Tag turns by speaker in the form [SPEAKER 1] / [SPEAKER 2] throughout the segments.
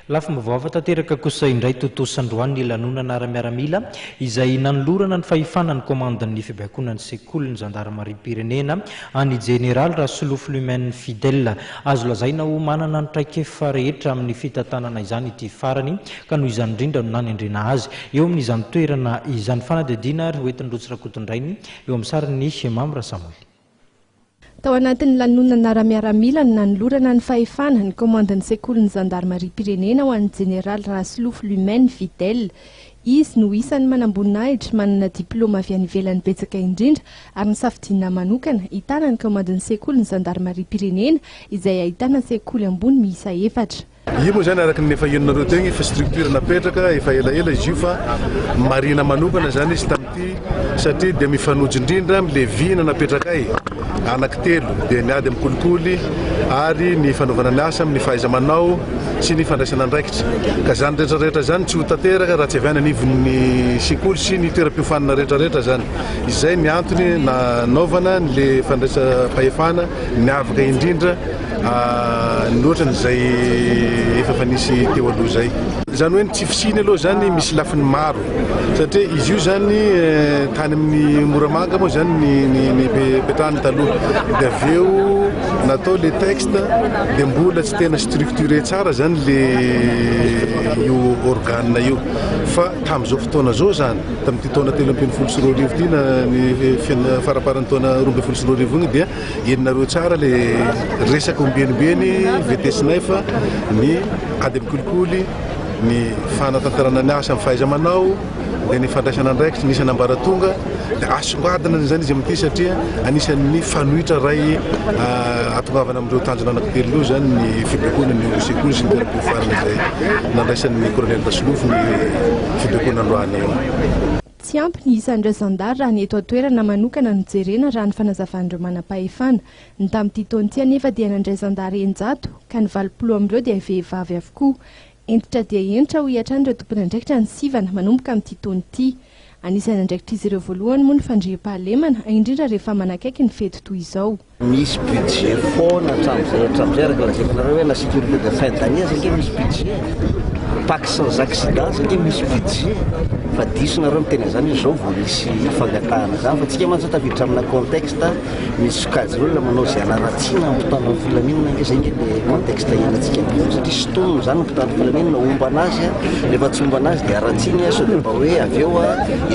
[SPEAKER 1] Lafim-baovao hafa tanteraka kosa indray tontosa androany ny lanonana ara-miaramila izay nanolorana ny fahefana ny komandin'ny fibaikoana ny sekolin'ny zandarimariam-pirenena an'i Jeneraly Rasolofo Lumen Fidèle. Azo lazaina ho manana ny traikefa rehetra amin'ny fitantanana izany ity farany ka noho izany indrindra no nanendrena azy eo amin'izany toerana izany. Fanadihadiana ary hoentin'i Rotsy Rakotondrainy eo amin'ny sarin'i Mamy Rasamoly.
[SPEAKER 2] Tao anatin'ny lanonana ara-miaramila no nanolorana ny fahefana ny komandin'ny sekolin'ny zandarimariam-pirenena ho an'ny jeneraly Rasolofo Lumen Fidèle. Izy no isan'ny manamboninahitra manana diplaoma avy any ivelany betsaka indrindra ary nosafidiana manokana hitana ny komandin'ny sekolin'ny zandarimariam-pirenena izay ahitana sekoly ambony miisa efatra.
[SPEAKER 3] Io moa izany araka ny efa henonareo teo igny efa structure napetraka efa elaela izy io fa marihina manokana izany izy tamin'ity satria dia mifanojo indrindra amin'ilay vina napetrakay anaky telo dia ny ady amin'ny kolikoly ary ny fanaovana ny asa amin'ny fahaiza-manao sy ny fandraisana andraikitra ka izany rehetra rehetra izany tsy ho tanteraka raha tsy avy any anivon'ny sekoly sy ny toeram-piofanana rehetra rehetra izany. Izay ny antony nanaovana an'ilay fandraisam-pahefana niavaka indrindra Ny ohatran'izay efa efa nisy teo aloha izay. Izany hoe ny tsy fisiany aloha izany misy lafiny maro satria izy io izany tany amin'ny Moramanga moa izany ny ny nipetrahany taloha dia avy eo natao le texte dia mbola tsy tena structuré tsara izany le io organe io fa tamin'izao fotoana izao izany tamin'ity taona 2013 ity na ny faramparan'ny taona 2012 iny dia Henonareo tsara le resaka ombieny ombieny vetesinay fa ny ady amin'ny kolikoly, ny fanatanterahana ny asa amin'ny fahaiza-manao, dia ny fandraisana andraikitra ny isan'ambaratonga dia asongadina izany izy amin'ity satria anisan'ny fanoitra iray ahatongavana amin'ireo tanjona anankitelo ireo izany ny fibaikoana ny sekoly sy ny toeram-piofanana izay nandraisan'ny Colonel Rasolofo ny fibaikoana androany io.
[SPEAKER 2] Tsy ampy ny isan'ireo zandary raha ny eto an-toerana manokana no jerena raha ny fanazavan'ireo manam-pahefana. Ny tamin'ity taona ity anefa dia nandray zandary 600 ka ny 80 amin'ireo dia vehivavy avokoa. Hentitra dia hentitra hoy hatrany ireo tompon'andraikitra ny sivana manomboka amin'ity taona ity. Anisan'ny andraikitr'izy ireo voalohany moa ny fandriampahalemana, indrindra rehefa manakaiky ny fety toy izao.
[SPEAKER 4] Misy budget foana hatramin'izay hatramin'izay araka ny lazaiko anareo hoe na sécurité de fin d'année aza ange misy budget e. Pack sans accident aza ange misy budget fa diso nareo miteny an'izany hoe zao vao nisy fangatahana izany fa tsika mantsy zao tafiditra amina contexte misy sokajin'olona manao izay hanaratsiana ny mpitandro ny filaminana ange zay ange le contexte iainantsika amin'izao satria sintominy izany ny mpitandro filaminana homba anazy a rehefa tsy homba anazy dia haratsiany a sao dia mba hoe avy eo a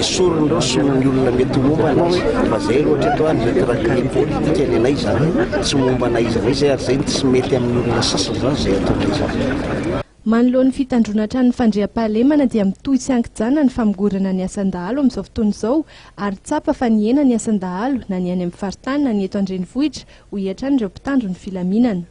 [SPEAKER 4] Esoriny ireo solon'ny olona mety ho momba anazy fa zay aloha hatreto a neutralité politique ny anay izany tsy momba na iza na iza ary zay no tsy mety amin'ny olona sasany izany izay ataonay izany.
[SPEAKER 2] Manoloana ny fitandroana hatrany ny fandriampahalemana dia mitohy tsy ankijanona ny famongorana ny asan-dahalo amin'izao fotoana izao ary tsapa fa nihena ny asan-dahalo na ny any amin'ny faritany na ny eto an-drenivohitra, hoy hatrany ireo mpitandro ny filaminana.